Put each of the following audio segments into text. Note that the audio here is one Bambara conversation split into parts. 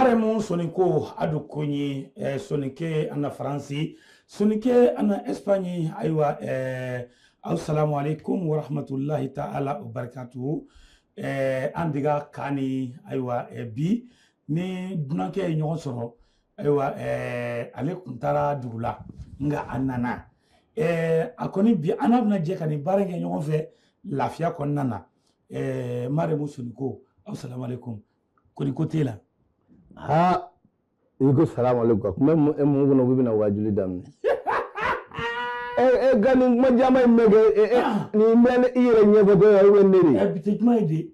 Maremu Soninko adu konyi Soninke ana Faransi Soninke ana Espagne ayiwa assalamu alaikum wa rahmatullahi ta'ala wa barakatuhu an diga kani ayiwa bi ni dunankɛ ye ɲɔgɔn sɔrɔ ayiwa ale kun taara dugu la nka a nana a kɔni bi an n'a bɛna jɛ ka nin baara kɛ ɲɔgɔn fɛ lafiya kɔnɔna na. Maremu Soninko, assalamu alaikum. Kori ko t'e la? Ha, i ko salamu alaikum. Kuma e mun kɔnɔ k'i bɛna waajuli daminɛ? E ka nin kuma jama in bɛ kɛ nin bɛ i yɛrɛ ɲɛfɔtɔ ye ou bien ne de? Bi tɛ kuma ye de.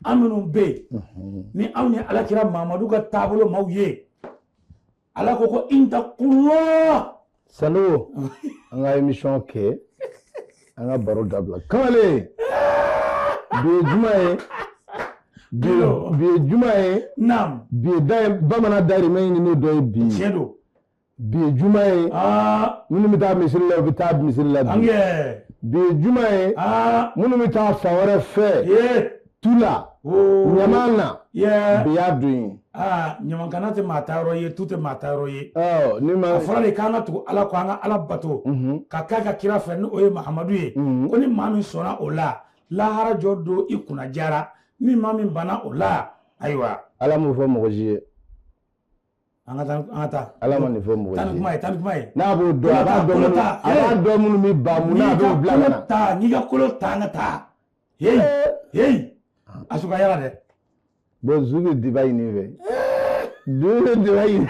An minnu bɛ yen ni anw ye Alakira Mamadu ka taabolo maaw ye, Ala ko ko intakullah. Sanogo, an ka émission kɛ, an ka baro dabila. Kamalen, bi ye juma ye. Bi ye juma ye. Naam. Bi ye da bamanan dahirimɛ ɲini n'o dɔ ye bi. Tiɲɛ don. Bi ye juma ye. Minnu bɛ taa misiri la, u bɛ taa misiri la bi. Bi ye juma ye. Minnu bɛ taa fan wɛrɛ fɛ. Tu la. Ɲama na. Bi y'a don ye. Ɲamakana tɛ maa ta yɔrɔ ye, tu tɛ maa ta yɔrɔ ye. A fɔra de k'an ka tugu Ala kɔ, an ka Ala bato, ka k'a ka kira fɛ, ni o ye Mahamadu ye. Ko ni maa min sɔnna o la, lahara jɔ don i kunna jara. Ni maa min banna o la, ayiwa. Ala m'o fɔ mɔgɔ si ye. An ka taa, an ka taa. Ala ma nin fɔ mɔgɔ si ye. Taa ni kuma ye, taa ni kuma ye. N'a b'o dɔn, a b'a dɔn minnu, a b'a dɔn minnu bɛ ban mun na, a b'o bila ka na. Ta, n'i ka kolo ta, an ka taa. Heyi, heyi. A su ka yala dɛ. Bon, zu bɛ diba ɲini fɛ. Zu bɛ diba ɲini.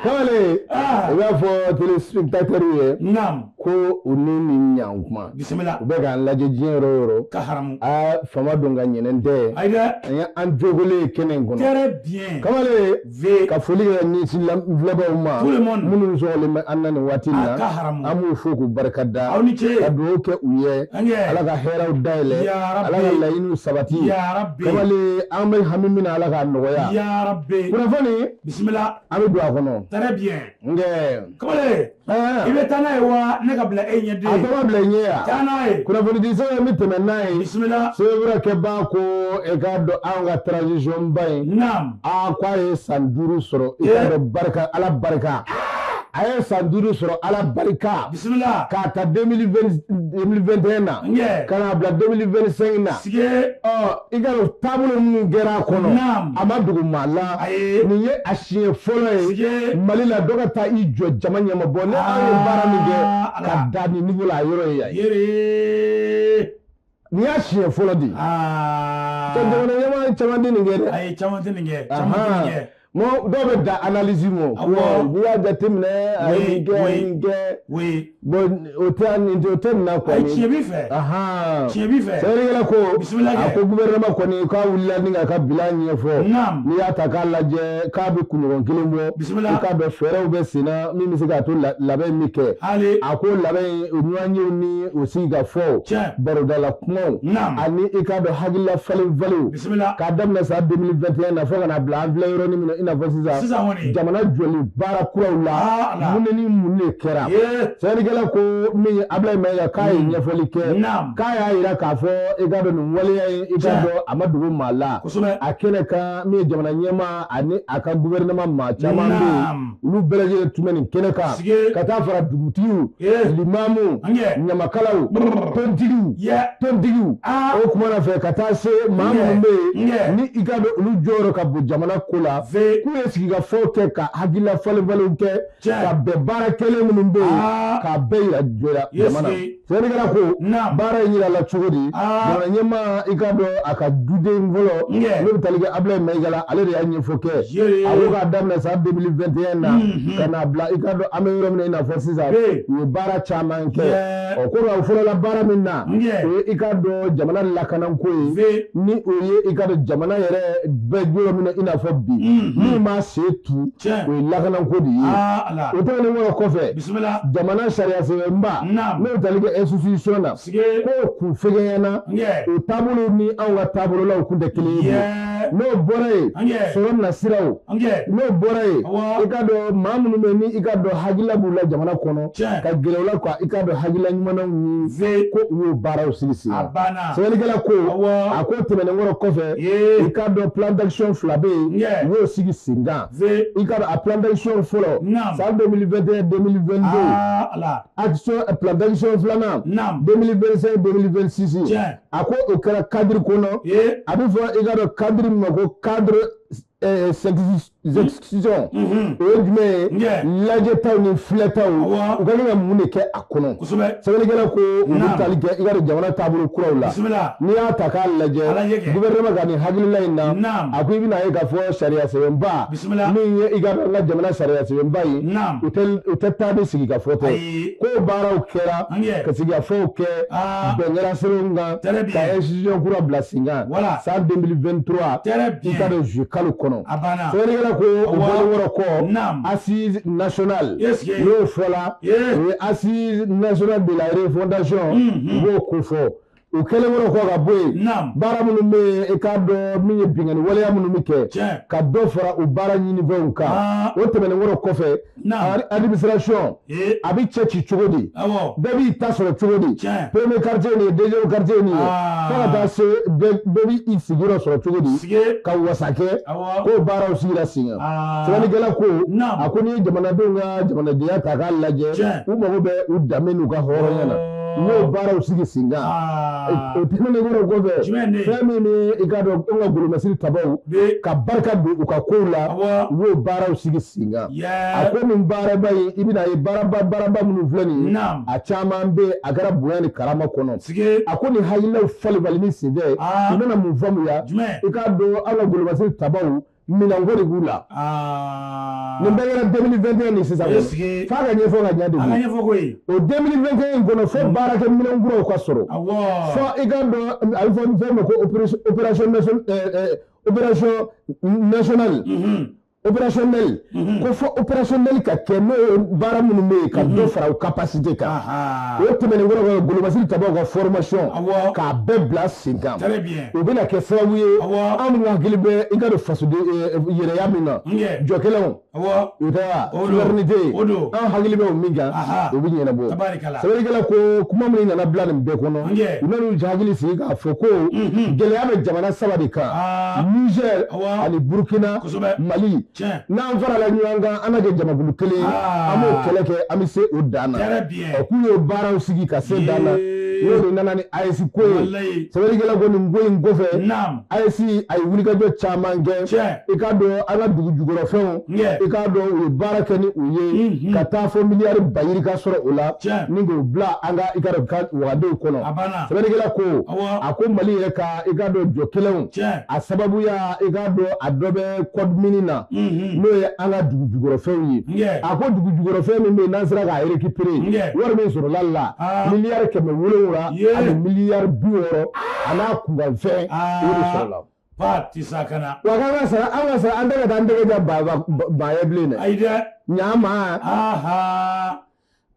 Kamalen, i b'a fɔ téléspectateurs ye. Naam. Ko u ni ni ɲankuma. Bisimila. U bɛ k'an lajɛ diɲɛ yɔrɔ o yɔrɔ. Ka haramu. Aa, fama don ka ɲinɛ tɛ. Ayi dɛ. An ye an jogolen ye kɛnɛ in kɔnɔ. Très bien. Kamalen. V. Ka foli kɛ ɲɛsin filɛbaaw ma. Tout le monde. Minnu sɔgɔlen bɛ an na nin waati in na. A ka haramu. An b'u fo k'u barika da. Aw ni ce. Ka dugawu kɛ u ye. An kɛ. Ala ka hɛrɛw dayɛlɛ. Ya Rabbi. Ala ka laɲiniw sabati. Ya Rabbi. Kamalen, an bɛ hami min na, Ala k'a nɔgɔya. Ya Rabbi. Kunnafoni. Bisimila. An bɛ don a kɔnɔ. Très bien. Nkɛ. Kamalen. I bɛ taa n'a ye wa ne ka bila e ɲɛ den. A tɔgɔ bila i ɲɛ yan. Taa n'a ye. Kunnafonidi sɛbɛn bɛ tɛmɛ n'a ye. Bisimila. Sɛbɛnfurakɛbaa ko e k'a dɔn anw ka transition ba in. Naam. Aa, k'a ye san 5 sɔrɔ. I k'a dɔn barika, Ala barika. A ye san 5 sɔrɔ, Ala barika. Bisimila. K'a ta 2021 na. Nkɛ. Ka n'a bila 2025 na. Sige. Ɔ, i k'a dɔn taabolo minnu kɛra a kɔnɔ. Naam. A ma dogo maa la. Ayi. Nin ye a siɲɛ fɔlɔ ye. Sige. Mali la dɔ ka taa i jɔ jama ɲɛma bɔ ni anw ye baara min kɛ ka da nin niveau la, a yɔrɔ ye yan ye. Yere. Nin y'a siɲɛ fɔlɔ de ye. Jamana ɲɛmaa caman tɛ nin kɛ dɛ. Ayi, caman tɛ nin kɛ. Caman tɛ nin kɛ. Dɔw bɛ da analyse ma. N'i y'a jateminɛ, a ye nin kɛ, a ye nin kɛ. Bon, o tɛ nin o tɛ nin na kɔni. Ayi, tiɲɛ b'i fɛ. Tiɲɛ b'i fɛ. Sɛbɛnnikɛla ko. Bisimila kɛ. A ko gouvernement kɔni k'a wulila ni k'a ka bilan ɲɛfɔ. Naam. N'i y'a ta k'a lajɛ, k'a bɛ kunɲɔgɔn kelen bɔ. Bisimila. I k'a dɔn fɛɛrɛw bɛ sen na min bɛ se k'a to labɛn in bɛ kɛ. Hali. A ko labɛn in, o ɲɔgɔnyew ni o sigikafɔw. Tiɲɛ. Barodala kumaw. Naam. Ani i k'a dɔn hakilila falen falenw. Bisimila. K'a daminɛ san 2021 na fo ka n'a bila an filɛ yɔrɔnin min na i n'a fɔ sisan. Sisan kɔni. Jamana jɔli baara kuraw la. Ala. Mun ni mun de kɛra. Sɛbɛnnikɛla ko min ye Ablaye Mayiga, k'a ye ɲɛfɔli kɛ. Naam. K'a y'a jira k'a fɔ i k'a dɔn nin waleya in, i k'a dɔn a ma dogo maa la. Kosɛbɛ. A kɛnɛ kan, min ye jamana ɲɛmaa ani a ka gouvernement maa caman bɛ yen. Naam. Olu bɛɛ lajɛlen tun bɛ nin kɛnɛ kan. Sige. Ka taa fara dugutigiw. Limamuw. Angɛ. Ɲamakalaw. Tontigiw. Tontigiw. O kuma na fɛ ka taa se maa minnu bɛ yen ni i k'a dɔn olu jɔyɔrɔ ka bon jamana ko la. K'u ye sigikafɔ kɛ ka hakilila falen falenw kɛ. Ka bɛn baara kɛlen minnu bɛ yen, k'a bɛɛ yira jɔra jamana. Sɛbɛnnikɛla ko baara in yirala cogo di? Jamana ɲɛmaa, i k'a dɔn a ka duden fɔlɔ n'o bɛ tali kɛ Ablaye Mayiga la, ale de y'a ɲɛfɔ kɛ. A ko k'a daminɛ san 2021 na ka n'a bila i k'a dɔn an bɛ yɔrɔ min na i n'a fɔ sisan, u ye baara caman kɛ. Ɔ, ko nka u fɔlɔla baara min na, o ye i k'a dɔn jamana lakanako ye, ni o ye i k'a dɔn jamana yɛrɛ bɛ yɔrɔ min na i n'a fɔ bi, min b'a sen tu, o ye lakanako de ye. O tɛmɛnen kɔfɛ, jamana sariya sɛbɛnba n'o bɛ tali kɛ institution na, k'o kun fɛgɛyana, o taabolo ni anw ka taabololaw kun tɛ kelen ye. N'o bɔra yen, sɔrɔ nasiraw, n'o bɔra yen, i k'a dɔn maa minnu bɛ ni i k'a dɔn hakilila b'u la jamana kɔnɔ, ka gɛrɛ u la ka i k'a dɔn hakilila ɲumanw ɲini, ko u y'o baaraw sigi sen kan. Sɛbɛnnikɛla ko, a ko tɛmɛnen kɔrɔ kɔfɛ, i k'a dɔn plan d'action fila bɛ yen, u y'o sigi sen kan. I k'a dɔn a plan d'action fɔlɔ, san 2021 2022, action plan d'action filanan, 2025 2026. A ko o kɛra cadre kɔnɔ, a bɛ fɔ i k'a dɔn cadre min ma ko cadre exécution. O ye jumɛn ye? Lajɛtaw ni filɛtaw, u ka kan ka mun de kɛ a kɔnɔ? Sɛbɛnnikɛla ko u bɛ tali kɛ i k'a dɔn jamana taabolo kuraw la. N'i y'a ta k'a lajɛ, gouvernement ka nin hakilila in na, a ko i bɛna ye k'a fɔ sariya sɛbɛnba min ye i k'a dɔn an ka jamana sariya sɛbɛnba ye, u tɛ taa ni sigikafɔ tɛ. Ko baaraw kɛra ka sigikafɔw kɛ, bɛn kɛra sɛbɛnw kan ka institution kura bila sen kan san 2023, i k'a dɔn juillet kalo kɔnɔ. Sɛbɛnnikɛla ko o bɔlen kɔrɔ kɔ, assise nationale, n'o fɔla, o ye assise nationale de la refondation, u b'o ko fɔ. O kɛlen kɔrɔ kɔ ka bɔ yen, baara minnu bɛ yen, i k'a dɔn min ye binkanni waleya minnu bɛ kɛ, ka dɔ fara u baara ɲinifɛnw kan. O tɛmɛnen kɔrɔ kɔfɛ, administration a bɛ cɛ ci cogo di, bɛɛ b'i ta sɔrɔ cogo di, premier quartier nin ye, deuxième quartier nin ye, fo ka taa se bɛɛ b'i sigiyɔrɔ sɔrɔ cogo di ka wasa kɛ, k'o baaraw sigira sen kan. Sɛbɛnnikɛla ko, a ko n'i ye jamanadenw ka jamanadenya ta k'a lajɛ, u mago bɛ u danbe n'u ka hɔrɔnya na, u y'o baaraw sigi sen kan. O tɛmɛnen kɔrɔ kɔfɛ, fɛn min ye i k'a dɔn anw ka golomasiri tabaw ka barika don u ka kow la, u y'o baaraw sigi sen kan. A ko nin baaraba in, i bɛna ye baaraba minnu filɛ nin ye, a caman bɛ yen, a kɛra bonya ni karama kɔnɔ. A ko nin hakililaw falenfalenni senfɛ, u nana mun faamuya? I k'a dɔn an ka golomasiri tabaw minɛnko de b'u la. Nin bɛɛ kɛra 2021 ni sisan, f'a ka ɲɛfɔ ka ɲɛ de. O 2021 in kɔnɔ, fo baarakɛ minɛn kuraw ka sɔrɔ, fo i k'a dɔn a bɛ fɔ fɛn ma ko opération nationale, opérationnel, ko fo opérationnel ka kɛ, n'o ye baara minnu bɛ yen, ka dɔ fara u capacité kan. O tɛmɛnen kɔrɔ ka golomasiri tabaw ka formation k'a bɛɛ bila sen kan, o bɛna kɛ sababu ye anw hakili bɛ i ka dɔn fasoden yɛrɛya min na, jɔkɛlɛnw, o tɛ wa, souveraineté, an hakili bɛ o min kan, o bɛ ɲɛnabɔ. Sɛbɛnnikɛla ko kuma min nana bila nin bɛɛ kɔnɔ, u nan'u hakili sigi k'a fɔ ko gɛlɛya bɛ jamana saba de kan, Niger ani Burukina, Mali. N'an farala ɲɔgɔn kan, an ka kɛ jamakulu kelen ye, an b'o kɛlɛ kɛ, an bɛ se o dan na. Ɔ, k'u ye baaraw sigi ka se dan na, n'o de nana ni AES ko ye. Sɛbɛnnikɛla ko nin ko in kɔfɛ, AES a ye wulikajɔ caman kɛ, i k'a dɔn an ka dugu jukɔrɔfɛnw, i k'a dɔn u ye baara kɛ ni u ye ka taa fɔ miliyari ba yirika sɔrɔ o la, ni k'o bila an ka i k'a dɔn ka wagadenw kɔnɔ. Sɛbɛnnikɛla ko, a ko Mali yɛrɛ ka i k'a dɔn jɔ kelenw, a sababuya i k'a dɔn a dɔ bɛ code mine na, n'o ye an ka dugu jukɔrɔfɛnw ye. A ko dugu jukɔrɔfɛn min bɛ yen, n'an sera k'a récupérer, wari min sɔrɔla la, miliyari 700 ani miliyari 60 a n'a kunkanfɛn, o de sɔrɔla. Wa k'an ka sara, an ka sara, an tɛ ka taa an tɛgɛ ja ba ye bilen dɛ. Ayi dɛ. Ɲama.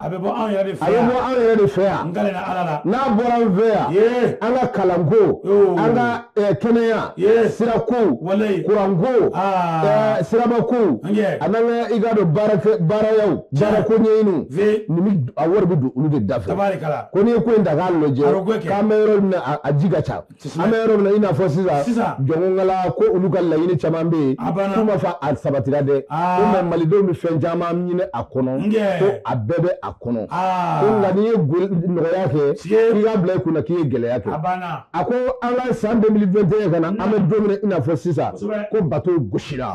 A bɛ bɔ anw yɛrɛ de fɛ yan. A bɛ bɔ anw yɛrɛ de fɛ yan. N kalenna Ala la. N'a bɔra an fɛ yan, an ka kalanko, an ka kɛnɛya, sirako, kuranko, sirabako, a n'an ka i k'a dɔn baarayaw, baarako ɲɛɲiniw, nin bɛ a wari bɛ don olu de da fɛ. Ko n'i ye ko in ta k'a lajɛ, k'an bɛ yɔrɔ min na, a ji ka ca. An bɛ yɔrɔ min na, i n'a fɔ sisan, jɔnkala ko olu ka laɲini caman bɛ yen, k'u ma fɔ a sabatira dɛ, ko mɛ malidenw bɛ fɛn caman ɲini a kɔnɔ, ko a bɛɛ bɛ a kɔnɔ, ko nka n'i ye nɔgɔya kɛ, k'i k'a bila i kunna k'i ye gɛlɛya kɛ. A ko an ka san 2021 ka na, an bɛ don min na i n'a fɔ sisan, ko bato gosira,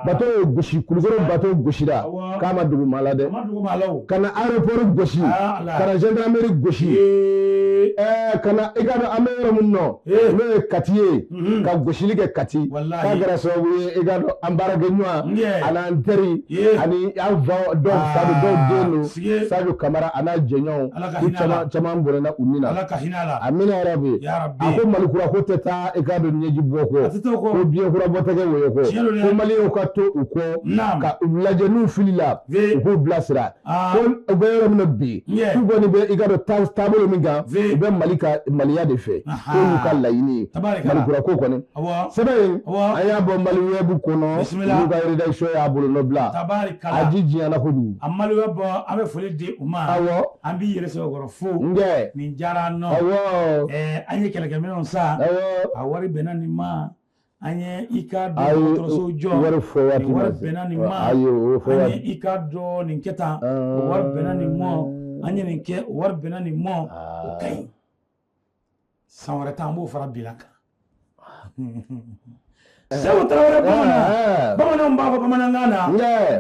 bato gosi, Kulukɔrɔ bato gosira, k'a ma dugu maa la dɛ, ka na aéroport gosi, ka na gendarmerie gosi, ka na i k'a dɔn an bɛ yɔrɔ min nɔ n'o ye Kati ye ka gosili kɛ Kati k'a kɛra sababu ye i k'a dɔn an baarakɛɲɔgɔn an'an teri ani an fa dɔw fa don dɔw den don Sadio Kamara a n'a jɛɲɔgɔnw u caman caman bɔnɛna u ni na amina yarabi a ko Mali kura ko tɛ taa i k'a dɔn ɲɛji bɔ kɔ ko biɲɛ kura bɔ tɛ kɛ woyo kɔ ko maliyɛnw ka to u kɔ ka u lajɛ n'u filila u k'u bilasira ko u bɛ yɔrɔ min na bi k'u kɔni bɛ i k'a dɔn taabolo min kan u bɛ Mali ka maliya de fɛ k'o y'u ka laɲini ye Mali kura ko kɔni sɛbɛn in an y'a bɔ Mali web kɔnɔ olu ka rédaction y'a bolonɔ bila a ji jiyana kojugu a Mali web an bɛ foli di u ma awɔ an b'i yɛrɛ sɛbɛkɔrɔ fo nin diyara an nɔ awɔ an ye kɛlɛkɛminɛnw san awɔ a wari bɛnna nin ma an ye i k'a dɔn dɔgɔtɔrɔsow jɔ wari fɔ waati nin wari bɛnna nin ma ayi o fɔ an ye i k'a dɔn nin kɛ tan o wari bɛnna nin ma an ye nin kɛ o wari bɛnna nin ma o ka ɲi san wɛrɛ ta an b'o fara bilan kan Seku Tarawele bamanan bamananw b'a fɔ bamanankan na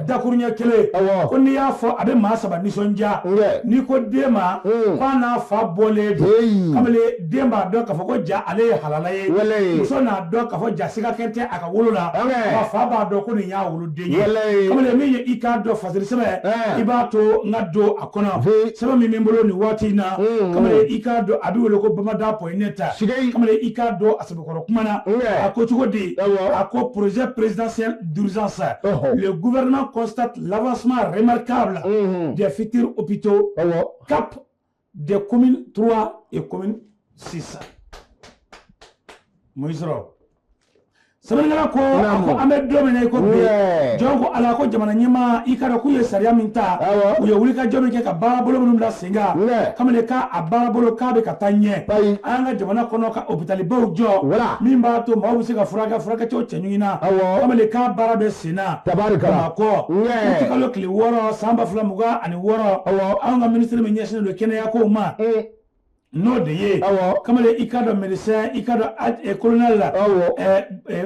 dakuruɲɛ kelen ko n'i y'a fɔ a bɛ maa saba nisɔndiya n'i ko den ma k'a n'a fa bɔlen don kamalen den b'a dɔn k'a fɔ ko ja ale ye halala ye muso n'a dɔn k'a fɔ ja siga kɛ tɛ a ka wolo la wa fa b'a dɔn ko nin y'a woloden ye kamalen min ye i k'a dɔn fasiri sɛbɛn i b'a to n ka don a kɔnɔ sɛbɛn min bɛ n bolo nin waati in na kamalen i k'a dɔn a bɛ wele ko bamada point net kamalen i k'a dɔn a sɛbɛkɔrɔ kuma na a ko cogo di a ko projet présidentiel d'urgence le gouvernement constate l'avancement remarquable des futurs hôpitaux cap des communes 3 et commune 6 mun y'i sɔrɔ sɛbɛnnikɛla ko a ko an bɛ don min na i ko bi jɔn ko ala ko jamana ɲɛmaa i k'a dɔn k'u ye sariya min ta u ye wulikajɔ min kɛ ka baarabolo minnu bila sen kan kamalen k'a baarabolo k'a bɛ ka taa ɲɛ an ka jamana kɔnɔ ka hôpitalibaw jɔ min b'a to maaw bɛ se ka furakɛ furakɛcogo cɛɲuman na kamalen k'a baara bɛ sen na Bamakɔ utikalo tile 6 san 2026 anw ka minisiri min ɲɛsinnen don kɛnɛya kow ma n'o de ye kamalen i k'a dɔn médecin i k'a dɔn colonel la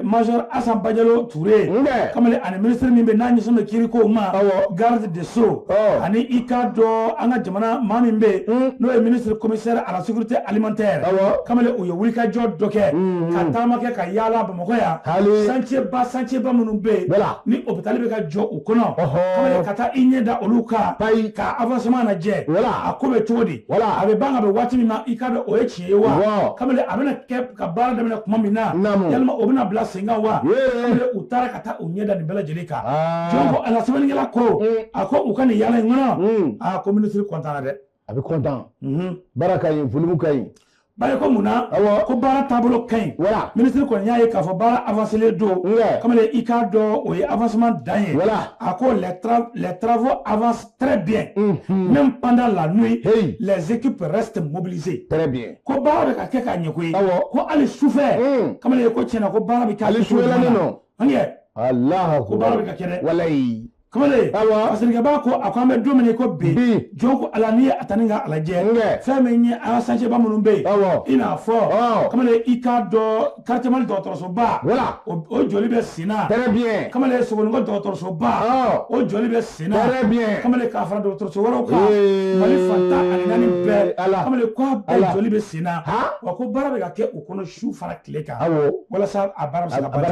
major Asan Bajalo Ture kamalen ani minisiri min bɛ n'a ɲɛsinnen don kiirikow ma garde des sceaux ani i k'a dɔn an ka jamana maa min bɛ yen n'o ye ministre commissaire à la sécurité alimentaire kamalen u ye wulikajɔ dɔ kɛ ka taama kɛ ka yaala Bamakɔ yan chantier ba minnu bɛ yen ni hôpital bɛ ka jɔ u kɔnɔ kamalen ka taa i ɲɛ da olu kan ka avancement lajɛ a ko bɛ cogo di a bɛ ban ka bɛn waati min ma i k'a dɔn o ye tiɲɛ ye wa kamalen a bɛna kɛ ka baara daminɛ tuma min na yalima o bɛna bila sen kan wa kamalen u taara ka taa u ɲɛ da nin bɛɛ lajɛlen kan jɔn ko a la sɛbɛnnikɛla ko a ko u ka nin yaala in kɔnɔ a ko minisiri kɔntanna dɛ a bɛ kɔntan baara ka ɲi volume ka ɲi bari ko mun na ko baara taabolo ka ɲi minisiri kɔni y'a ye k'a fɔ baara avancelen don kamalen i k'a dɔn o ye avancement dan ye a ko les travaux avancent très bien même pendant la nuit les équipes restent mobilisées très bien ko baara bɛ ka kɛ ka ɲɛ koyi ko hali sufɛ kamalen ko tiɲɛna ko baara bɛ kɛ hali sufɛlanin nɔ an ko baara bɛ ka kɛ dɛ walayi kamalen fasirikɛba ko a ko an bɛ don min na ko bi jɔn ko ala n'i ye a ta ni k'a lajɛ fɛn min ye an ka chantier ba minnu bɛ yen i n'a fɔ kamalen i k'a dɔn quartier Mali dɔgɔtɔrɔsoba o jɔli bɛ sen na kamalen Sogonikɔ dɔgɔtɔrɔsoba o jɔli bɛ sen na kamalen k'a fara dɔgɔtɔrɔso wɛrɛw kan Mali fan 14 bɛɛ kamalen k'a bɛɛ jɔli bɛ sen na wa ko baara bɛ ka kɛ u kɔnɔ su fara tile kan walasa a baara bɛ se ka ban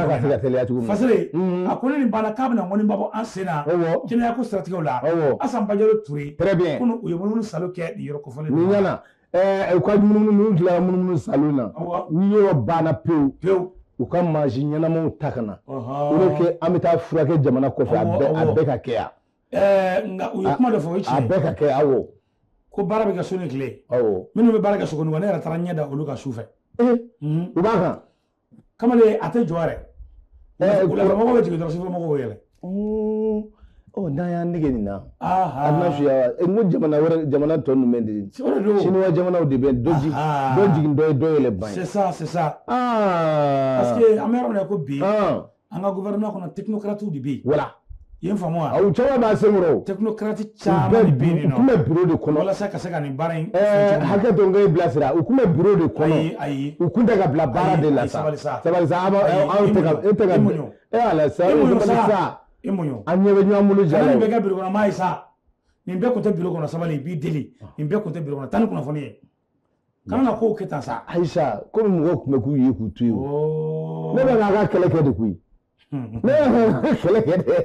cogo min na Fasere a ko ni nin banna k'a bɛna ŋɔniba bɔ an sen na kɛnɛya ko siratigɛw la Asan Bajalo Ture kunun u ye munumunu salo kɛ nin yɔrɔ kofɔlen nin ɲɛna u ka munumunu ninnu tilara munumunu salo na ni yɔrɔ banna pewu pewu u ka mansin ɲɛnamaw ta ka na o de kɛ an bɛ taa furakɛ jamana kɔfɛ a bɛɛ ka kɛ yan nka u ye kuma dɔ fɔ o ye tiɲɛ a bɛɛ ka kɛ awɔ ko baara bɛ kɛ su ni tile awɔ minnu bɛ baara kɛ Sogonikɔ ne yɛrɛ taara ɲɛ da olu kan su fɛ u b'a kan kamalen a tɛ jɔ yɛrɛ wulafɛmɔgɔw bɛ jigin dɔrɔn sufɛmɔgɔw bɛ yɛlɛ ɔ n'an y'an nege nin na a bɛna suya n ko jamana wɛrɛ jamana tɔ ninnu bɛ de Siniwa jamanaw de bɛ dɔ jigin dɔ ye dɔ yɛlɛ ban c'est ça c'est ça parce que an bɛ yɔrɔ min na ko bi an ka gouvernement kɔnɔ technocrates de bɛ yen voilà i ye n faamu wa u caman b'a senkɔrɔ o technocrate caman de bɛ yen nɔ u tun bɛ bureau de kɔnɔ walasa ka se ka nin baara in hakɛ to n k'e bilasira u tun bɛ bureau de kɔnɔ ayi ayi u tun tɛ ka bila baara de la sa sabali sa sabali sa aw tɛ ka e tɛ ka e ala sa e muɲu sa e muɲu an ɲɛ bɛ ɲɔgɔn bolo ja la nin bɛɛ kɛ bureau kɔnɔ maa ye sa nin bɛɛ tun tɛ bureau kɔnɔ sabali i b'i deli nin bɛɛ tun tɛ bureau kɔnɔ taa ni kunnafoni ye Kana na kow kɛ tan sa. Ayisa, komi mɔgɔw tun bɛ k'u ye k'u to yen. Ne bɛ k'a ka kɛlɛ kɛ de koyi. Ne bɛ k'a ka kɛlɛ kɛ dɛ.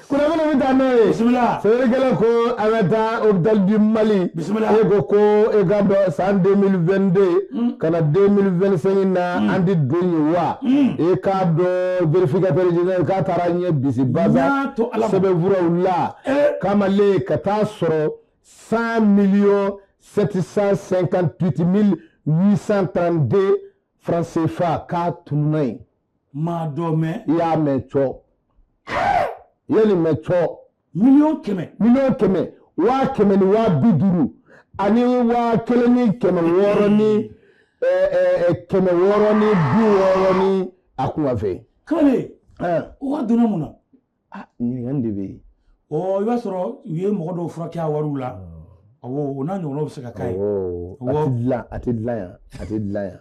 Kunnafoni bɛ taa n'o ye. Bisimila. Sɛbɛnnikɛla ko an ka taa hôpital du Mali. Bisimila. E ko ko e ka dɔn san 2022 ka na 2025 na an tɛ don yen wa. E k'a dɔn vérificateur général k'a taara ɲɛ bisi baza sɛbɛnfuraw la. Kamalen ka taa sɔrɔ 100 millions 758 832 francs CFA k'a tununna yen. Maa dɔ mɛn. I y'a mɛn cɔ. I ye nin mɛn cɔ. 100 000 000. 100 100 000 150 000 ani 1600 ni 660 ni a kun fɛ. Kamalen. O wari donna mun na? Ah, ɲininkali de bɛ yen. Ɔ, i b'a sɔrɔ u ye mɔgɔ dɔw furakɛ a wariw la. Awɔ, o n'a ɲɔgɔnnaw bɛ se ka k'a ye. A tɛ dilan, a tɛ dilan yan, a tɛ dilan yan.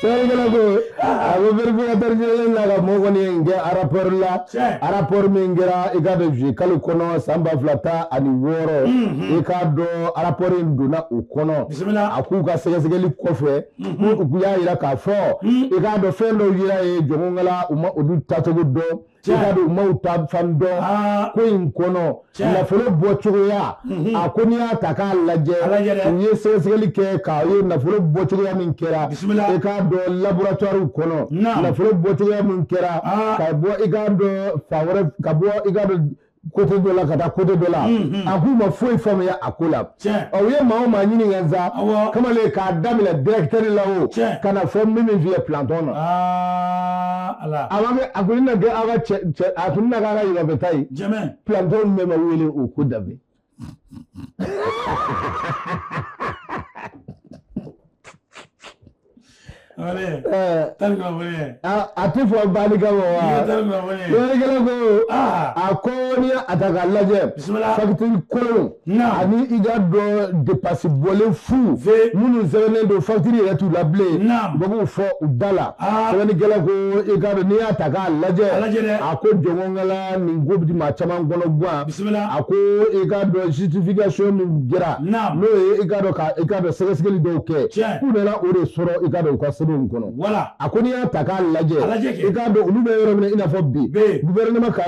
Sɛbɛnnikɛla ko a ko vérificateur général n'a ka mɔgɔ kɔni ye nin kɛ rapport la. Rapport min kɛra i k'a dɔn juillet kalo kɔnɔ san 2016, i k'a dɔn rapport in donna o kɔnɔ. Bisimila. A k'u ka sɛgɛsɛgɛli kɔfɛ, k'u y'a jira k'a fɔ i k'a dɔn fɛn dɔw yira ye jɔnkala, u ma olu tacogo dɔn. I k'a dɔn u m'u ta fan dɔn ko in kɔnɔ. Nafolo bɔcogoya, a ko n'i y'a ta k'a lajɛ, u ye sɛgɛsɛgɛli kɛ k'a ye nafolo bɔcogoya min kɛra, i k'a dɔn laboratoire kɔnɔ, nafolo bɔcogoya min kɛra ka bɔ i k'a dɔn fan wɛrɛ, ka bɔ i k'a dɔn côté dɔ la ka taa côté dɔ la, a k'u ma foyi faamuya a ko la. Ɔ, u ye maa o maa ɲininka sa, kamalen, k'a daminɛ directeur la o ka na fɔ min fiyɛ planton na. Ala. A ma kɛ, a kɔni na kɛ aw ka cɛ, a kɔni na k'a ka yɛlɛfɛta ye. Planton bɛɛ ma wele o ko daminɛ. A tɛ fɔ baali kama wa. Sɛbɛnnikɛla ko a ko n'i y'a ta k'a lajɛ, facture kolon ani i ka dɔn dépense bɔlen fu minnu sɛbɛnnen don, facture yɛrɛ t'u la bilen, u bɛ k'u fɔ u da la. Sɛbɛnnikɛla ko i ka dɔn n'i y'a ta k'a lajɛ, a ko jɔnkɔnkɛla nin ko bɛ maa caman kɔnɔ gan. A ko i ka dɔn justification min kɛra, n'o ye i ka dɔn ka i ka dɔn sɛgɛsɛgɛli dɔw kɛ, k'u nana o de sɔrɔ i ka dɔn u ka sɛbɛnw kɔnɔ. A ko n'i y'a ta k'a lajɛ, i k'a dɔn olu bɛ yɔrɔ min na, i n'a fɔ bi gouvernement ka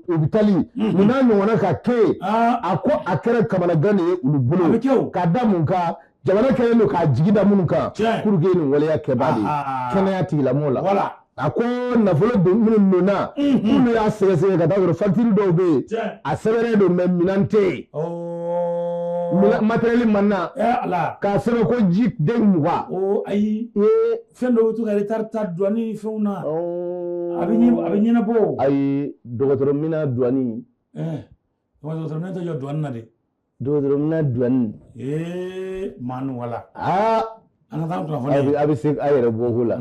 hôpital nin n'a ɲɔgɔnna ka kɛ yen, a ko a kɛra kamanagan de ye olu bolo. Ka da mun kan? Jamana kɛlen don k'a jigi da minnu kan pour que nin waleya kɛba de ye kɛnɛya tigilamɔgɔw la. A ko nafolo minnu donna, k'olu y'a sɛgɛsɛgɛ ka taa sɔrɔ facture dɔw bɛ yen, a sɛbɛnnen don mais minɛn tɛ yen, matériel man na, k'a sɛbɛn ko ji den 20. Ayi, fɛn dɔw bɛ to ka retard ta douane ni fɛnw na, a bɛ ɲɛnabɔ. Ayi, dɔgɔtɔrɔ minɛn douane. Dɔgɔtɔrɔ minɛn tɛ jɔ douane na dɛ. Dɔgɔtɔrɔ minɛn douane. Maa nu wala. An ka taa kunnafoni. A bɛ se a yɛrɛ bɔ ko la.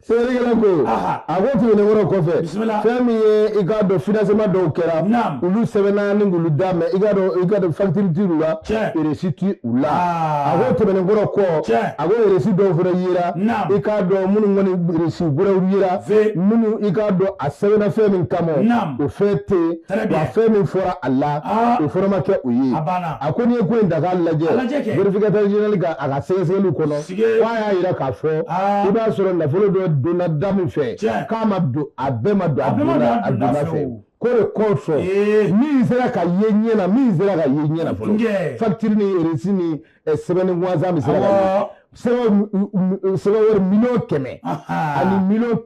Sɛbɛnnikɛla ko a ko tɛmɛnen kɔrɔ kɔfɛ, fɛn min ye i k'a dɔn financement dɔw kɛra, olu sɛbɛnna ni k'olu d'a ma, i k'a dɔn facture t'u la, reçu t'u la. A ko tɛmɛnen kɔrɔ kɔ, a ko reçu dɔw fana yera, i k'a dɔn minnu kɔni reçu wɛrɛw yera, minnu i k'a dɔn a sɛbɛnna fɛn min kama, o fɛn tɛ yen, wa fɛn min fɔra a la, o fana ma kɛ o ye. A ko n'i ye ko in ta k'a lajɛ, vérificateur général ka a ka sɛgɛsɛgɛliw kɔnɔ, k'a y'a jira k'a fɔ i b'a sɔrɔ nafolo dɔ donna da min fɛ, k'a ma don, a bɛɛ ma don, a donna fɛ. Ko de kɔsɔn min sera ka ye ɲɛ na, min sera ka ye ɲɛ na fɔlɔ, facture ni reçu ni sɛbɛnni gansan min sera ka ye, sɛbɛn wari 100 000 000 ani 100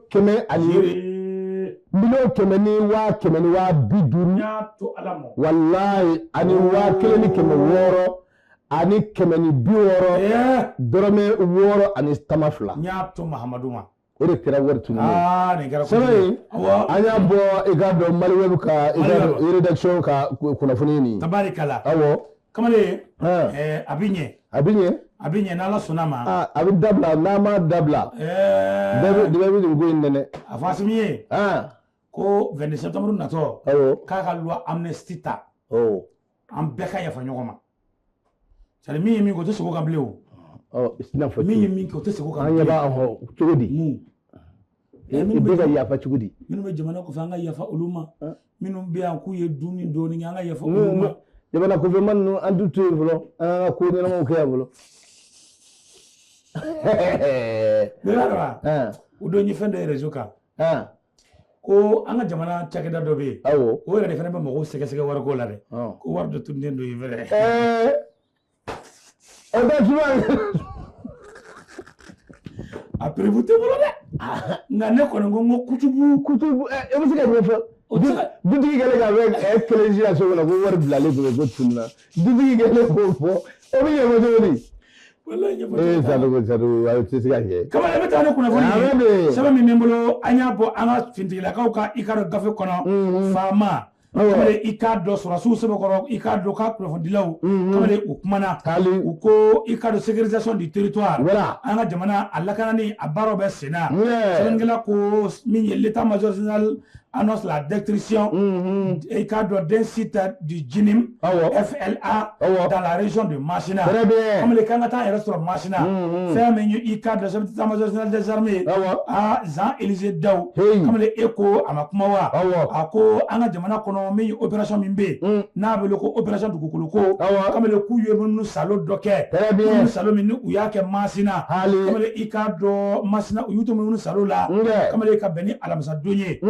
100 000 ani 100 100 150 000, walayi, ani 1600 ani 160 dɔrɔmɛ 6 ani tama fila. N y'a to Mahamadu ma. O de kɛra wari tununnen ye. Sɛbɛn in, an y'a bɔ i k'a dɔn Maliweb ka i k'a dɔn rédaction ka kunnafoni nin. Tabarikala. Awɔ. Kamalen, a bɛ ɲɛ. A bɛ ɲɛ. A bɛ ɲɛ n'Ala sɔnna ma. A bɛ dabila n'a ma dabila. Bɛɛ bɛ nin ko in nɛnɛ. A fɔ Asimi ye. Ko 22 septembre natɔ. K'a ka loi amnistie ta. An bɛɛ ka yafa ɲɔgɔn ma. C'est à dire min ye min kɛ, o tɛ segin o kan bilen o. Min ye min kɛ, o tɛ segin o kan bilen. An ɲɛ b'a cogo di? Mun? I bɛ ka yafa cogo di? Minnu bɛ jamana kɔfɛ, an ka yafa olu ma. Minnu bɛ yan k'u ye dumuni dɔɔni kɛ, an ka yafa olu ma. Jamana kɔfɛma ninnu an t'u to yen fɔlɔ, an k'an ka ko ɲɛnamaw kɛ yan fɔlɔ. Ne b'a dɔn o don n ye fɛn dɔ ye réseau kan. Ko an ka jamana cakɛda dɔ bɛ yen. Awɔ. O yɛrɛ de fana bɛ mɔgɔw sɛgɛsɛgɛ wariko la dɛ. Ko wari dɔ tununnen don yen fɛnɛ. O tɛ jumɛn? A preuve tɛ bolo dɛ. Nka ne kɔni ko n ko kutubu. Kutubu e bɛ se ka ɲɛfɔ. Dutigi kɛlen k'a fɛ kelen si la so kɔnɔ ko wari bilalen tun bɛ ko tununna. Dutigi kɛlen k'o fɔ o bɛ ɲɛfɔ cogo di? Ee Sanogo Sanogo a tɛ se ka kɛ. Kamalen bɛ taa ni kunnafoni ye. Sɛbɛn min bɛ n bolo an y'a bɔ an ka finitigilakaw ka i ka dɔn gafe kɔnɔ. Faama. Kamalen i k'a dɔn sɔrɔdasiw sɛbɛkɔrɔ i k'a dɔn ka kunnafonidilaw. Kamalen u kumana. U ko i k'a dɔn sécurisation du territoire. An ka jamana a lakanani a baaraw bɛ sen na. Sɛbɛnnikɛla ko min ye l'état-major général annonce la destruction i k'a dɔn d'un site du JNIM FLA dans la région de Macina. Kamalen k'an ka taa yɛrɛ sɔrɔ Macina. Fɛn min ye i k'a dɔn chef d'état-major général des armées a Jean-Élisée Daou. Kamalen e ko a ma kuma wa? A ko an ka jamana kɔnɔ min ye opération min bɛ yen n'a bɛ wele ko opération dugukolo ko. Kamalen k'u ye minnu salo dɔ kɛ. Minnu salo min ni u y'a kɛ Macina. Kamalen i k'a dɔn Macina u y'u to minnu salo la. Kamalen ka bɛn ni alamisadon ye.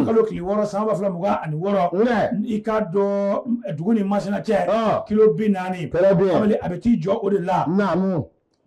Kalo tile 6 san 2026. I k'a dɔn dugu ni Macina cɛ kilo 40. Kamalen a bɛ t'i jɔ o de la.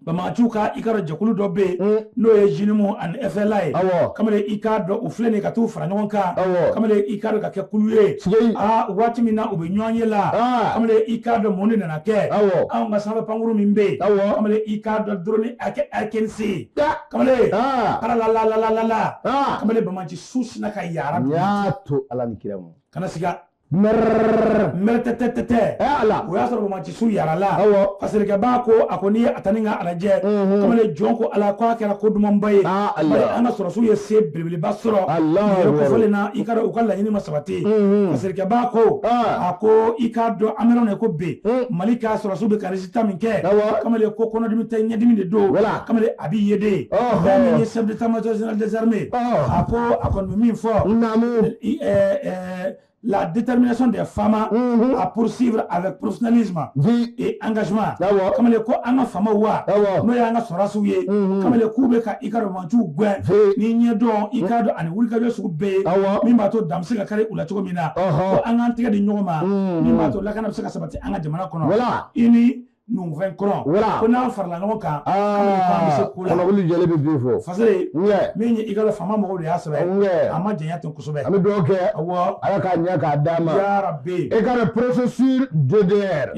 Banbaganciw ka i ka dɔn jɛkulu dɔ bɛ yen n'o ye JNIM ani FLA ye. Kamalen i k'a dɔn u filɛ nin ye ka t'u fara ɲɔgɔn kan. Kamalen i k'a dɔn ka kɛ kulu ye. Aa waati min na u bɛ ɲɔgɔn ye la. Kamalen i k'a dɔn mun de nana kɛ. Anw ka sanfɛ pankuru min bɛ yen. Kamalen i k'a dɔn drone AKNC. Kamalen ala la la la la la. Kamalen banbaganci su sinna ka yara. N y'a to Ala ni kira ma. Kana siga. Mɛrɛtɛtɛtɛ. Ala. O y'a sɔrɔ banbaganci su yara la. Fasirikɛba ko a ko n'i ye a ta ni ka a lajɛ. Kamalen jɔn ko Ala k'a kɛra ko dumanba ye. Bari an ka sɔrɔdasiw ye se belebeleba sɔrɔ. Yɛrɛ kofɔlen na i ka dɔn u ka laɲini ma sabati. Fasirikɛba ko a ko i k'a dɔn an bɛ yɔrɔ min na ko bi Mali ka sɔrɔdasiw bɛ ka résultat min kɛ. Kamalen ko kɔnɔdimi tɛ ɲɛdimi de don. Kamalen a b'i ye de. Fɛn min ye chef d'état-major général des armées. A ko a kɔni bɛ min fɔ. La détermination des FAMa à poursuivre avec professionnalisme et engagement. Kamalen ko an ka faamaw wa n'o y'an ka sɔrɔdasiw ye. Kamalen k'u bɛ ka i ka banbaganciw gɛn ni ɲɛdɔn i k'a dɔn ani wulikajɔ sugu bɛɛ ye min b'a to dan bɛ se ka kari u la cogo min na. Ko an k'an tɛgɛ di ɲɔgɔn ma min b'a to lakana bɛ se ka sabati an ka jamana kɔnɔ. I ni nunfɛn kɔnɔ. Ko n'an farala ɲɔgɔn kan. K'an bɛ se ko la. Kɔnɔkulu jɛlen bɛ bin fɔ. Fasere. Min ye i ka dɔn faama mɔgɔw de y'a sɛbɛn. A ma janya ten kosɛbɛ. An bɛ dugawu kɛ. Ala k'a ɲɛ k'a d'a ma. Ya Rabi. E ka dɔn processus DDR.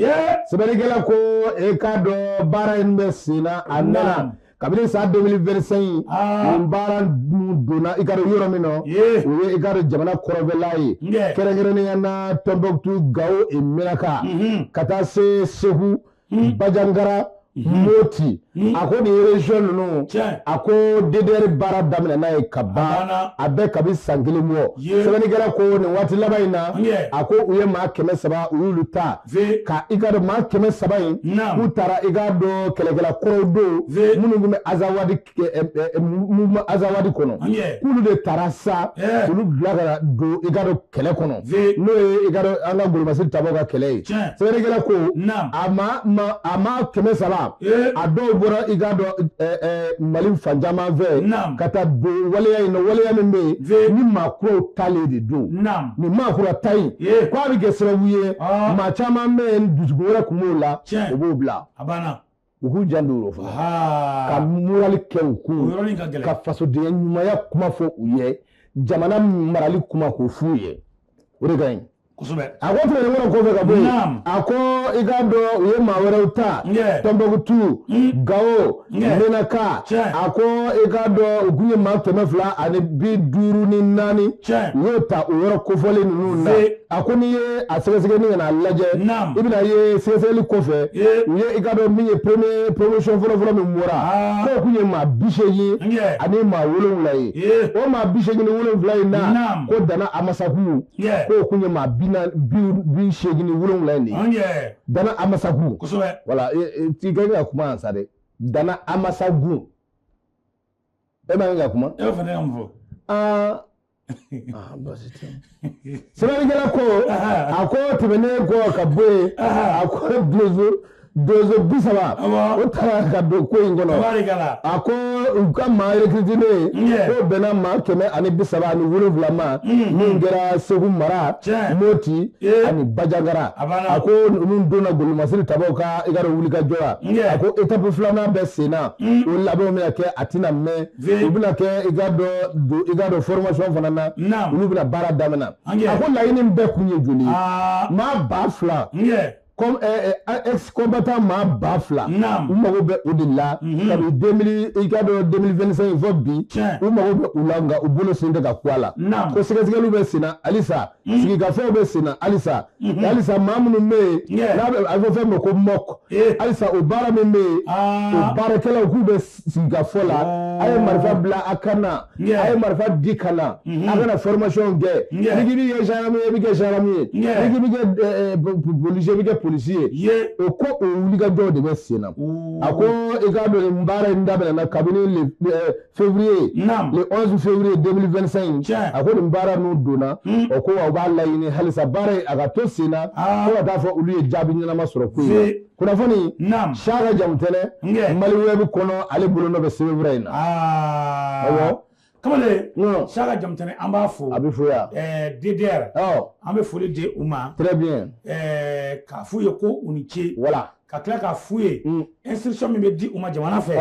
Sɛbɛnnikɛla ko e k'a dɔn baara in bɛ sen na a nana. Kabini san 2025 nin baara donna i ka dɔn yɔrɔ min na o ye i ka dɔn jamana kɔrɔnfɛla ye kɛrɛnkɛrɛnnenya na Tombouctou Gao et Menaka ka taa se Segu Bandiagara Moti a ko nin région ninnu a ko DDR baara daminɛ n'a ye ka ban a bɛɛ kabi san kelen bɔ. Sɛbɛnnikɛla ko nin waati laban in na a ko u ye maa 300 u y'olu ta ka i ka dɔn maa 300 in k'u taara i k'a dɔn kɛlɛkɛla kɔrɔw don minnu tun bɛ Azawadi mouvement Azawadi kɔnɔ k'olu de taara sa olu bila ka na don i ka dɔn kɛlɛ kɔnɔ n'o ye i ka dɔn an ka golomasiri tabaw ka kɛlɛ ye. Sɛbɛnnikɛla ko a maa 300 a dɔw bɔra i k'a dɔn Mali fan caman fɛ ka taa don waleya in na waleya min bɛ yen ni maa kuraw talen de don. Nin maa kura ta in k'a bɛ kɛ sababu ye maa caman bɛ yen dusukun wɛrɛ tun b'o la o b'o bila. U k'u janto o fana ka morali kɛ u kun ka fasodenya ɲumanya kuma fɔ u ye jamana marali kuma k'o f'u ye o de ka ɲi. A ko tɛmɛnen kɔfɛ ka bɔ yen a ko i k'a dɔn u ye maa wɛrɛw ta Tombouctou Gao Menaka a ko i k'a dɔn u tun ye maa 254 u y'o ta o yɔrɔ kofɔlen ninnu na. A ko n'i ye a sɛgɛsɛgɛli ka n'a lajɛ i bɛna ye sɛgɛsɛgɛli kɔfɛ u ye i k'a dɔn min ye premier promotion fɔlɔfɔlɔ min bɔra k'o tun ye maa 87 ye. O maa 87 in na ko Dana Amasaku k'o tun ye maa 87 in de ye. Dana Amasaku. Voilà i ka kan ka kuma yan sa dɛ. Dana Amasagu. E ma kan ka kuma. E b'a fɔ ne ka mun fɔ? Aa. Ah, baasi tɛ. Sɛbɛnnikɛla ko a ko tɛmɛnen kɔ ka bɔ yen, a ko donso 30 o taara ka don ko in kɔnɔ. A ko u ka maa recruter k'o bɛnna maa 137 ma min kɛra Segu mara, Moti ani Bajangara. A ko ninnu donna golomasiri tabaw ka i ka dɔn wulikajɔ la. A ko étape filanan bɛ sen na, o labɛnw bɛna kɛ, a tɛna mɛn. U bɛna kɛ i ka dɔn don i ka dɔn formation fana na, olu bɛna baara daminɛ. A ko laɲini bɛɛ kun ye joli ye? Maa 2000 comme ex combattant, maa 2000, u mago bɛ o de la kabi 2000, i ka dɔn 2025 fɔ bi, u mago bɛ u la, nka u bolo sen tɛ ka ku a la. Ko sɛgɛsɛgɛliw bɛ sen na halisa, sigikafɔw bɛ sen na halisa. Halisa maa minnu bɛ yen n'a bɛ a bɛ fɔ fɛn min ma ko MOC, halisa o baara min bɛ yen, o baarakɛlaw k'u bɛ sigikafɔ la. A ye marifa bila a ka na, a ye marifa di ka na, a kana formation kɛ. N'i k'i bɛ kɛ gendarme ye, i bɛ kɛ gendarme ye. N'i k'i bɛ kɛ policier, i bɛ kɛ policier ye. O ko o wulikajɔw de bɛ sen na. A ko i k'a dɔn nin baara in daminɛna kabini le février, le 11 février 2025. A ko nin baara ninnu donna, o ko u b'a laɲini halisa baara in a ka to sen na fo ka taa fɔ olu ye jaabi ɲɛnama sɔrɔ ko in na. Kunnafoni Saka Jamutɛnɛ, Mali Web kɔnɔ, ale bolonɔ bɛ sɛbɛnfura in na. Awɔ. Kamalen, Saka Jamutɛnɛ, an b'a fo. A bɛ fo yan. DDR. An bɛ foli di u ma. Très bien. K'a f'u ye ko u ni ce. Voilà. Ka tila k'a f'u ye instruction min bɛ di u ma jamana fɛ,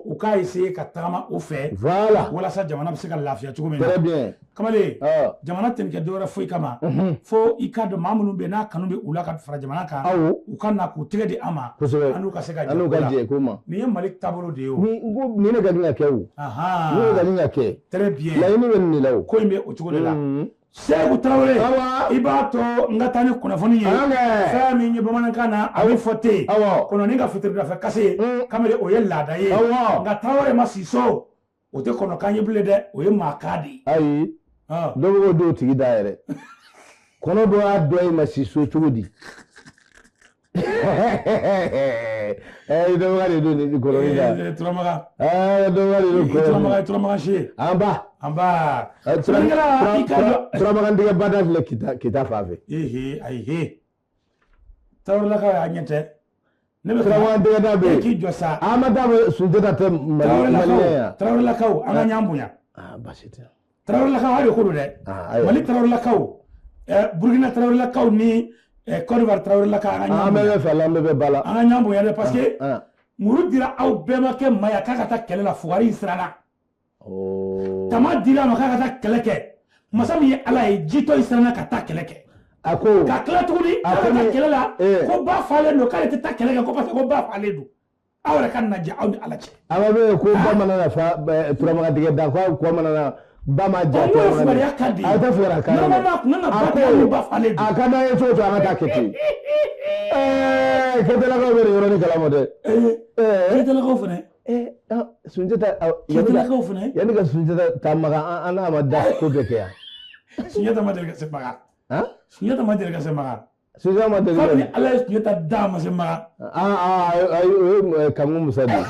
u k'a essayer ka tagama o fɛ. Voilà. Walasa jamana bɛ se ka lafiya cogo min na. Très bien. Kamalen, jamana tɛ nin kɛ dɔwɛrɛ foyi kama fo i ka dɔn maa minnu bɛ yen n'a kanu bɛ u la ka fara jamana kan, u ka na k'u tɛgɛ di an ma. Kosɛbɛ. An n'u ka se ka jɛ. An n'u ka jɛ ko ma. Nin ye Mali taabolo de ye o. Nin ko nin de ka kan ka kɛ o. Nin de ka kan ka kɛ. Très bien. Laɲini bɛ nin de la o. Ko in bɛ o cogo de la. Seku Tarawele, i b'a to n ka taa ni kunnafoni ye. Fɛn min ye bamanankan na, a bɛ fɔ ten. Kɔnɔnin ka fitiridafɛ kasi, kamalen, o ye laada ye. Nka Tarawele ma si so, o tɛ kɔnɔkan ye bilen dɛ, o ye maakan de ye. Ayi, dɔ bɛ k'o dɔw tigi da yɛrɛ. Kɔnɔ dɔ y'a dɔn e ma si so cogo di? Dɔgɔ de don ni kɔnɔnin da. Turamaga. Dɔgɔ de don kɔnɔnin. Turamaga, Turamaga si. An ba. An ba. Turamagan tigɛ bada filɛ Kita fan fɛ. Ehe, ayi he. Tarawelelakaw y'a ɲɛ tɛ. Ne bɛ Turamagan tigɛ da bɛ yen. E k'i jɔ sa. An ma taa fɔ Sunjata tɛ Malien yan. Tarawelelakaw, an ka ɲan bonya. Ah, baasi tɛ. Tarawelelakaw, aw de ko don dɛ. Mali Tarawelelakaw, Burukina Tarawelelakaw ni Côte d'Ivoire Tarawelelakaw, an ka ɲan bonya. An bɛɛ bɛ fɛ la, an bɛɛ bɛ ba la. An ka ɲan bonya dɛ, parce que muru dira aw bɛnbakɛ ma yan k'a ka taa kɛlɛ la, fugari in siranna. Tama dira a ma k'a ka taa kɛlɛ kɛ. Masa min ye Ala ye, jitɔ in siranna ka taa kɛlɛ kɛ. A ko ka tila tuguni k'a ka taa kɛlɛ la, ko ba falen don, k'ale tɛ taa kɛlɛ kɛ ko parce que ko ba falen don. Aw yɛrɛ ka na jɛ aw ni Ala cɛ. A b'a fɔ ko ba mana na fa turamagan tigɛ da ko mana na ba ma ja. O ye fugariya kan de ye. A tɛ fugariya kan ye. Normalement a kun kan ka ba tigɛ ni ba falen don. A ka d'an ye cogo o cogo, an ka taa kɛ ten. Keyitalakaw bɛ nin yɔrɔnin kalama dɛ. Keyitalakaw fana. Sunjata. Keyitalakaw fana. Yanni ka Sunjata taa Makan, an n'a ma da ko bɛɛ kɛ yan. Sunjata ma deli ka se Makan. Sunjata ma deli ka se Makan. Sunjata ma deli. Kabini Ala ye Sunjata da, a ma se Makan. Ayi, o ye Kanku Musa de ye.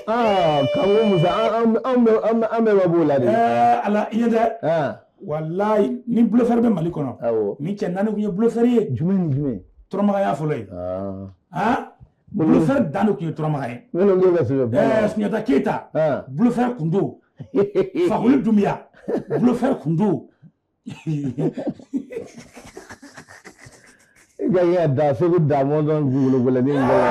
Kanku Musa, an bɛɛ b'o la de. Ala i ɲɛ tɛ. Walayi, ni bluffeur bɛ Mali kɔnɔ. Ni cɛ naani tun ye bluffeur ye. Jumɛn ni jumɛn? Turamagan y'a fɔlɔ ye. Bluffeur dan de tun ye Turamagan ye. Minnu bɛ ka sɛbɛn. Sunjata Keyita, bluffeur kun don. Fakoli Dunbiya, bluffeur kun don. I ka kɛ da Segu Damɔzɔn kunkolo gɛlɛnnin in kɔrɔ.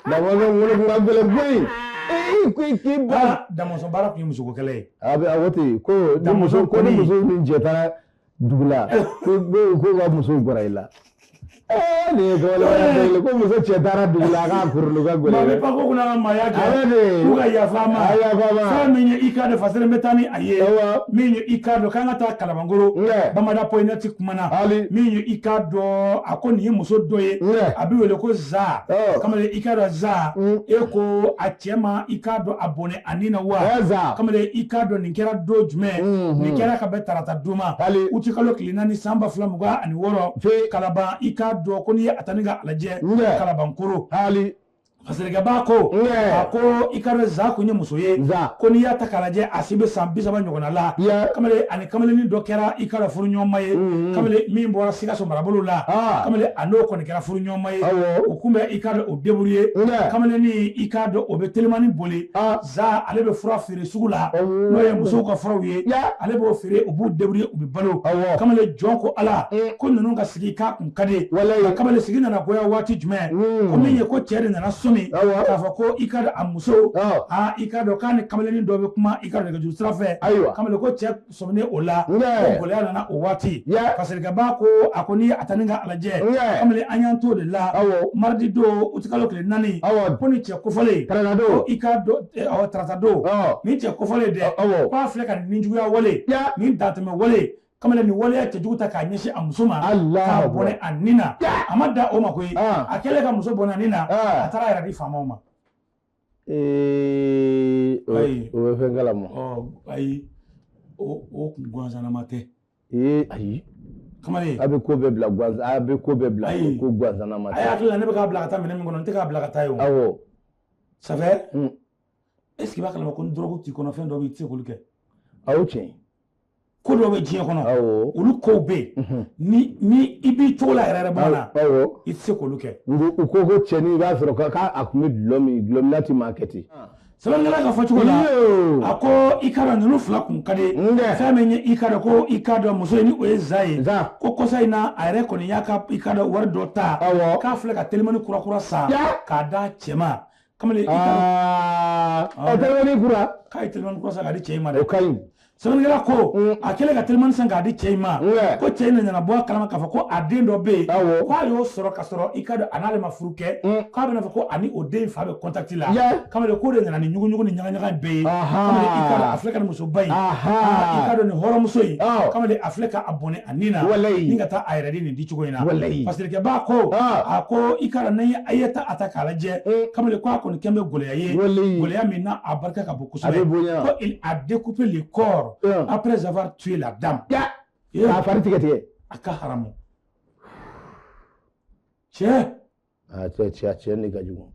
Damɔzɔn kunkolo kun ka gɛlɛn koyi. Ee, k'i ba. Damɔzɔn baara tun ye musoko kɛlɛ ye. A bɛ a ko ten ko ni muso ko ni muso min cɛ taara dugu la, ko ka musow gɛrɛ i la. Nin ye kabako ko muso cɛ taara dugu la, a k'a kurulu ka gɛlɛn. Maa bɛ pako kunna ka maaya kɛ. K'u ka yafa a ma. A yafa a ma. Fɛn min ye i k'a dɔn fasere bɛ taa ni a ye. Min ye i k'a dɔn k'an ka taa Kalabankoro. Bamada point net kumana. Min ye i k'a dɔn a ko nin ye muso dɔ ye. A bɛ wele ko Za. Kamalen, i k'a dɔn Za. E ko a cɛ ma i k'a dɔn a bɔnɛ a ni na wa. Kamalen, i k'a dɔn nin kɛra don jumɛn. Nin kɛra ka bɛn tarata don ma. Uti kalo tile 4 san 2026. Kalaban, i k'a dɔn ko n'i ye a ta ni k'a lajɛ, Kalabankoro. Hali. Fasirikɛba ko a ko i ka dɔn Za kun ye muso ye ko n'i y'a ta k'a lajɛ a si bɛ san 30 ɲɔgɔnna la kamalen ani kamalennin dɔ kɛra i ka dɔn furuɲɔgɔnma ye kamalen min bɔra Sikaso marabolo la kamalen a n'o kɔni kɛra furuɲɔgɔnma ye o kun bɛ i ka dɔn o débrouiller kamalennin i ka dɔn o bɛ telimani boli Za ale bɛ fura feere sugu la n'o ye musow ka furaw ye ale b'o feere u b'u débrouiller u bɛ balo kamalen jɔn ko Ala ko ninnu ka sigi k'a kun ka di kamalen sigi nana goya waati jumɛn ko min ye ko cɛ de nana sɔmi k'a fɔ ko i ka dɔn a muso aa i ka dɔn k'a ni kamalennin dɔ bɛ kuma i ka dɔn nɛgɛjuru sira fɛ kamalen ko cɛ sɔminen o la ko gɛlɛya nana o waati Fasirikɛba ko a ko n'i a ta ni ka a lajɛ kamalen an y'an t'o de la mardi don utikalo tile 4 ko ni cɛ kofɔlen ko i ka dɔn tarata don ni cɛ kofɔlen dɛ k'a filɛ ka nin juguya wale nin dantɛmɛ wale kamalen nin waleya cɛjugu ta k'a ɲɛsin a muso ma k'a bɔnɛ a ni na a ma dan o ma koyi a kɛlen ka muso bɔnɛ a ni na a taara a yɛrɛ di faamaw ma. O bɛ fɛn kalama. Ayi o kun gansanama tɛ. Ayi. Kamalen. A bɛ ko bɛɛ bila gansan a bɛ ko bɛɛ bila ko gansanama tɛ. A hakili la ne bɛ k'a bila ka taa minɛn min kɔnɔ n tɛ k'a bila ka taa yen o. Awɔ. Ça fait. Est ce que i b'a kalama ko ni dɔrɔgu t'i kɔnɔ fɛn dɔ bɛ yen i tɛ se k'olu kɛ. Awɔ tiɲɛ. Ko dɔw bɛ diɲɛ kɔnɔ olu kow bɛ yen ni i b'i cogo la yɛrɛ yɛrɛ bamanan i tɛ se k'olu kɛ. U ko ko cɛnin i b'a sɔrɔ k'a tun bɛ dɔlɔ min dɔlɔminna tɛ maa kɛ ten. Sɛbɛnnikɛla ka fɔcogo la a ko i ka dɔn ninnu fila kun ka di fɛn min ye i ka dɔn ko i ka dɔn muso in ni o ye Za ye ko kɔsa in na a yɛrɛ kɔni y'a ka i ka dɔn wari dɔ ta k'a filɛ ka telimani kura kura san k'a d'a cɛ ma kamalen i ka dɔn. Telimani kura. K'a ye telimani kura san k'a di cɛ in ma dɛ. O ka ɲi. Sɛbɛnnikɛla ko a kɛlen ka telimani san k'a di cɛ in ma ko cɛ in nana bɔ a kalama k'a fɔ ko a den dɔ bɛ yen k'a y'o sɔrɔ ka sɔrɔ i ka dɔn a n'ale ma furu kɛ k'a bɛna fɔ ko ani o den fa bɛ contact la kamalen k'o de nana ni ɲuguɲugu ni ɲagaɲaga in bɛɛ ye kamalen i ka dɔn a filɛ ka nin musoba in i ka dɔn nin hɔrɔnmuso in kamalen a filɛ ka a bɔnɛ a ni na ni ka taa a yɛrɛ di nin di cogo in na Fasirikɛba ko a ko i ka dɔn ni a ye ta a ta k'a lajɛ kamalen ko a kɔni kɛn bɛ gɛlɛya ye gɛlɛya min n'a a barika ka bon kosɛbɛ ko il a découpé le corps après avoir tué la dame. K'a fari tigɛ tigɛ. A ka haramu. Cɛ. A cɛ ni ka jugu.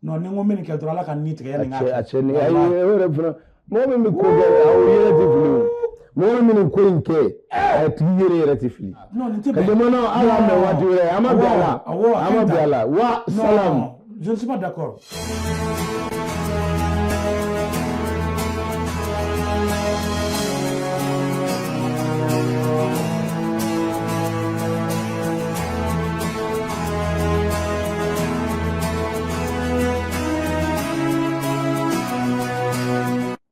Non ni n ko n bɛ nin kɛ dɔrɔn Ala ka ni tigɛ yanni n k'a kɛ. A cɛ ni ayi o yɛrɛ fana mɔgɔ min bɛ ko kɛ o yɛrɛ tɛ fili o. Mɔgɔ min bɛ nin ko in kɛ a tigi yɛrɛ tɛ fili. Non nin tɛ bɛn. Ka jamana ala mɛn waati wɛrɛ an ma bɛn a la. An ma bɛn a la wa salam. Je ne suis pas d'accord.